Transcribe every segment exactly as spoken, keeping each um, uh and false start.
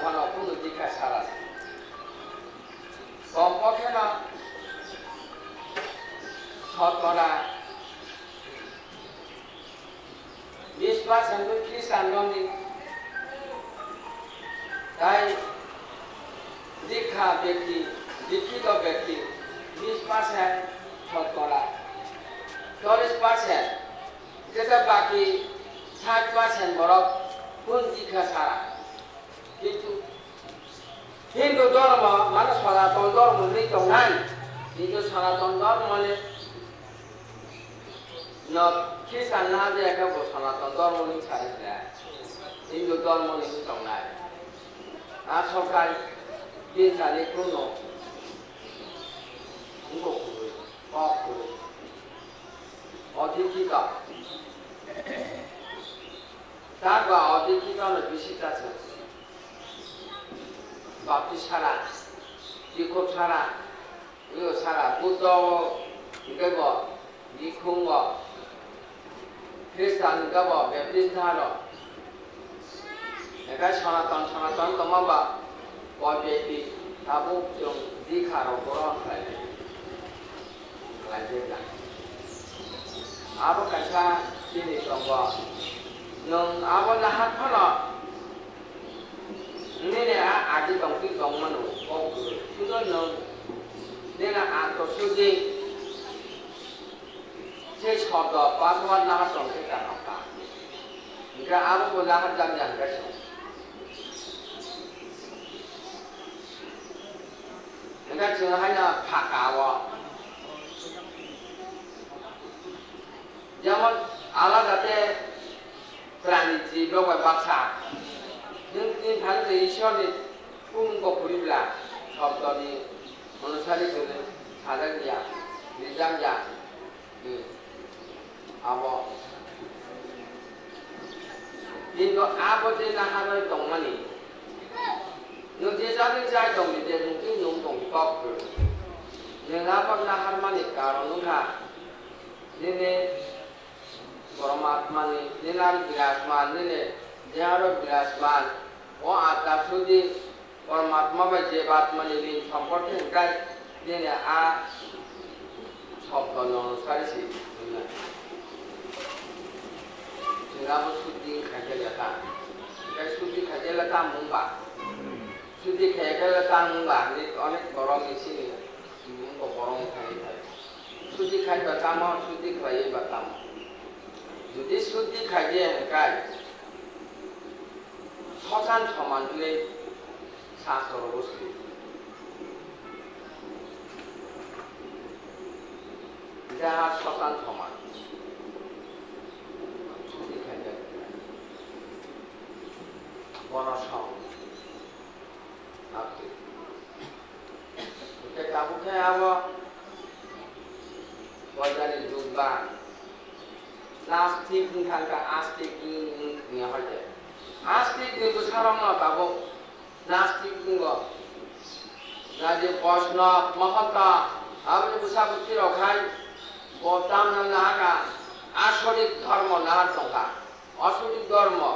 Bono kunu dikha sara. Kom pokheno sotkora bis percent bo Christian rokni, tai dikha bekti, dikhito bekti bis percent sotkora, chollish percent, jeta baki sait percent borok kun dikha sara. Kintu Hindu dhormo, mane Sanatan dhormo hinwi tongnai. Hindu Sanatan dhormo ni no Christian na je ka bo Sanatan dhormo ni sai ya. Hindu dhormo ni tongnai. A sokai bin sani kuno. Ngo kuru, kok kuru. Odikita. Tagwa odikita no bisita se. Bapti sara, Jakob sara, Leo sara, Buddha o, hingke bo, Bikhung bo, Christian hingke bo, Baptist haro. Hingke Sanatan, Sanatan tongma ba, bo beti, tabuk chwng dikha rok boron khlai. Khlaijak. Abo kaisa chini tongo. Nwng abo naharphano nini a adi tongtwi tongmano kok kwrwi. Sudo nwng nini a to sudi se shobdo password nahar tongkhe kaham kha. Hingkhe abo bo naharjakya hingkhe se. Hingkhe chwng haino phaka o. Jemon alada khe prani jib rok bai baksa. Nwng tin thani je Ishwar ni kung bo khuri bla, shobdo ni onusari kwrwi sajak ya, rijak ya. Hmm. Abo. Kintu abo je naharwi tongmani, nwng je jagwi jai tongdi, je nwng twi nwng tong kok kwrwi. Nwng abo naharmani karon wngkha, nini Paramatmani, nini birasman, nini deharo birasman, o atma sudi Paramatma bai Jivatmani ring sompor khe hwnkhe nini a shobdono sari se hwnwi. Chwng abo sudi khaikhe le ta. Hwnkhe sudi khaikhe le tamo wngba? Sudi khaikhe le tamo wngba hinwi onek borok ni simi wngbo borok wngkha hinwi thai. Sudi khai ba tamo, sudi khlaiwi ba tamo. Jodi sudi khaikhe hwnkhe sosan soman hwnwi Shastro rogo swi. Jaha sosan soman. Sudi khaikhe bono song. Hingke tabuk khe abo poilani jug ba nastik wngkha, hingke astik wng-, wng-, wngya hoi de. Astik ni bwsarokno tabuk nastik wngo. Naidi Vaishnava, Mahanta, aboni bwsa bwtwi rok hai bo tamno nahaka asorik dhormo nahar tongkha, asorik dhormo.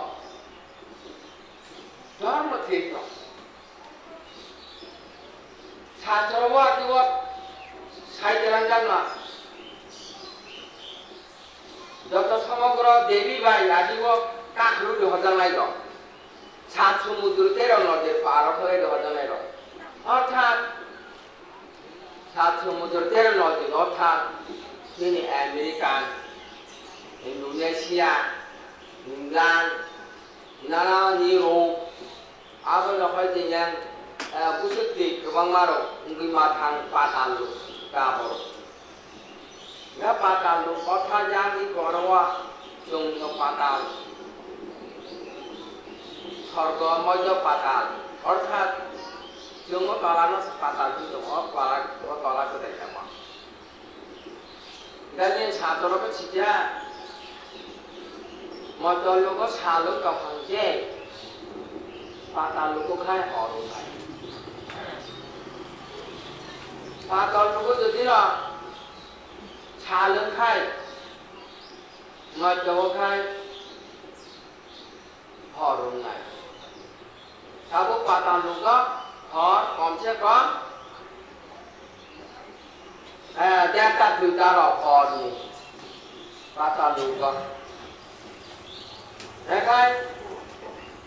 Dhormo thik no. Shastro o ati o sai delangjak no. Joto somogro devi bai ati o kakhru di hojak nai rok. Sat sumudru tero nodi paro khlai di hojak nai rok. Orthat Sat sumudro tero nodi orthat nini American, Indonesia, England, nana ni Europe, abo no hai je yang, eh, busuk twi kwbangma rok wngwi ma thang patal ka borok. Nga patal rok orthat yang ni borok chwng no patal. Sorgo moido patal, orthat chwng o tola no patal hwn tongo, o tola, o tola kwtai tamo. Gani satorok sikya, moido logo salo tong hwn je, patal logo khai horo khai. Patal logo jodi no salo khai, moido khai hor wngnai. Tabuk patal lugo hor komse kom, eh, derta duita rok horni patal lugo. Ekhai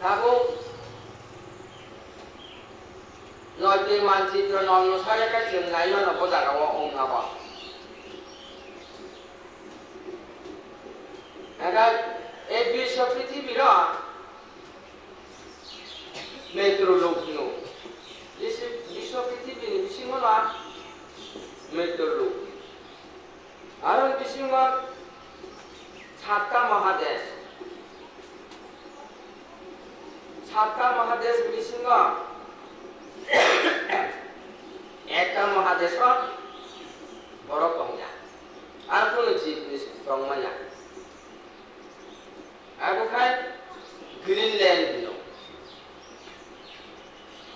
tabuk noitwi manchitro nokno sare khe chwng nai mano bo jaga o wng nabo. Ekhai ei biswa prithibiro Metro luk hino. Bisi-, biswa prithibini bisingo no Metro luk. Aro bisingo satta mahadesh. Satta mahadesh bisingo ekta mahadesh o borok tongya. Ar kunu jib ni tongmaya. Abo khai Greenland hino.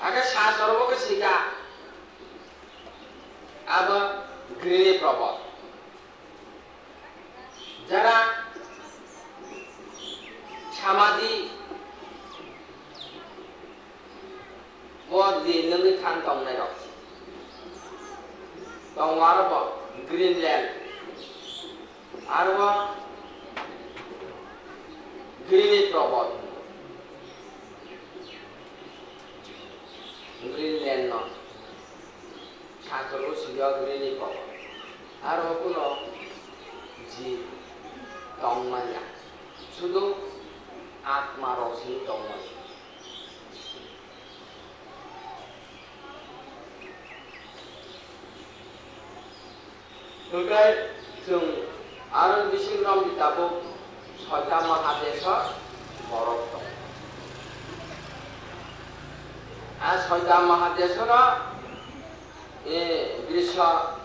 Ake sasoro bo khe sika abo Grini Probot. Jara samadhi o di nungwi thang tongnai rok tongo aro bo Greenland. Aro Grini Probot. Greenland no sakoro siyok Grini Probot. Aro kuno jib tongmanya. Sudu atma rok sini tongmanya. Hwnkhe chwng aro bising romdi tabuk soita mahadesh o borok tong. A soita mahadesh no, e, Grisha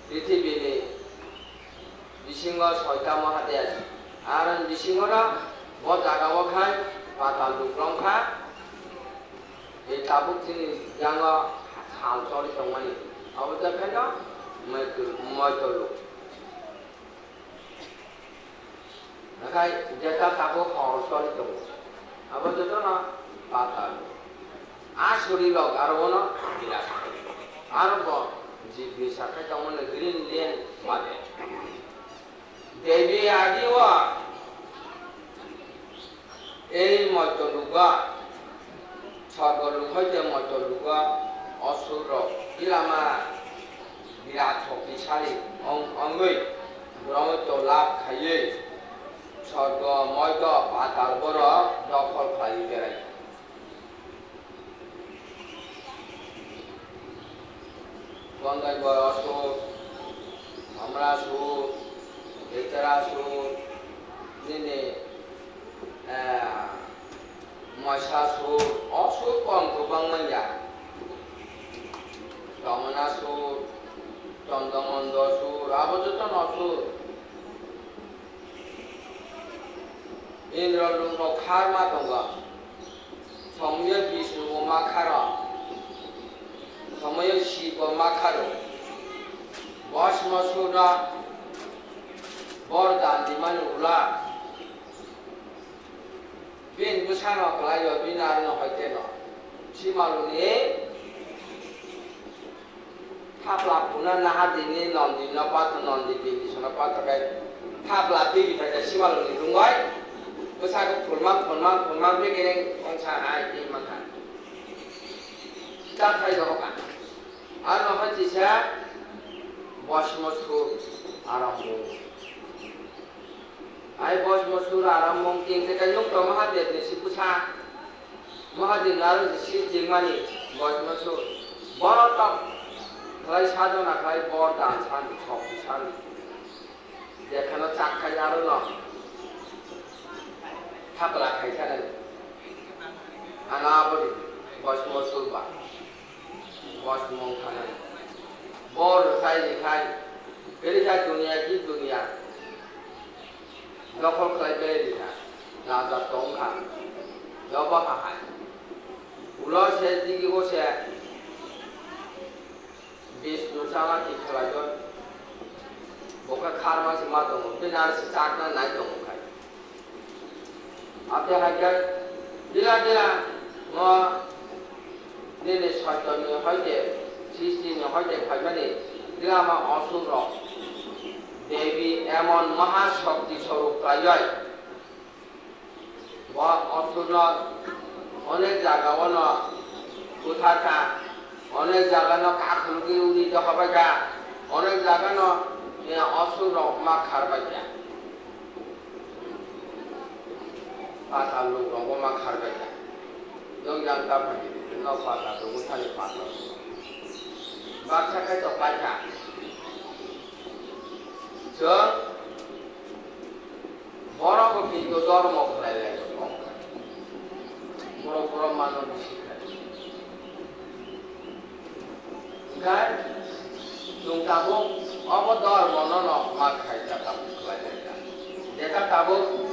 prithibini bisingo soita mahadesh, aro bisingo no bo jaga o khai patal luk rong kha. Tei tabuk chini yango sal choli tongmani. Abo je pheno moito, moito luk. Nakhai jeta tabuk hor choli tongo. Abo jotono patal. A suri rok aro bono birat. Aro bo jibni sakai tongmani Greenland mate. Devi adi o ei moito lugo, sorgo luk hoite moito lugo, osur rok bilama birat shoktisali ong-, ongwi, borok moito lab khaiwi, sorgo, moito, patal borok dokhol khlaiwi berai. Bongai Boro sur, Hamra sur, Betara sur, nini, eh, Moisa sur, o sur kom kwbang manya. Tomona sur, Chondomondo sur, abo joto no sur. Indro lukno kharma tongo. Somoyo Bishnu bo ma kharo. Somoyo Shiv bo ma kharo. Bosmo sura bor dan dimani ula. Bin bwsano kwlaio, bin arno hoiteno. Simaluni thapla phuna nahadini nondino patho, nondi bindisano patho khe thapla twi phai khe simaluni rungoi bwsakhe phulma, phulma, phulma begene ongsa hai twi mankha. Kitab phai dohoka. Arno hai tisa bosmo sur arambo. Ai bosmo sur aram mung ting tei kainung to Mahadev ni si bwsa. Mahadev ni aro si si ting mani bosmo sur. Bono tok khlai sadona khlai bor dan san sok san. Dekhano chak khai aro no. Thapla khai sanai. Ana aboni bosmo sur ba. Bosmong thanai. Bor khai rikhai. Rikhai dunia ki dunia. Dokhol khlai bai rikha. Raja tong kha. Yobo hahai. Ulo se digi o se. Bishnu chala ki khlai jon. Bokha kharma se ma tongo. Binar se chakna nai tongo khai. Ate hai khe dila dila Nini soitonni hoite, sristini hoite phaimani twlama osurrok Devi emon maha shokti swarup khlaiwi, bo osurno onek jagao no butharkha, onek jagano kakhulugwi uni dohobaikha, onek jagano, eh, osurrok ma kharbaikha. Patal lukrokbo ma kharbaikha. Nwng yang ta phaidi, nwng patal lukgo thani patal. Baksa khai to paikha. Chwng borok bo kintu dormo khlai lai tongo. Borok borok mano bisi khai. Hingkhe chwng tabuk obo dormono no ma khaijak, tabuk khlaijakha. Jekha tabuk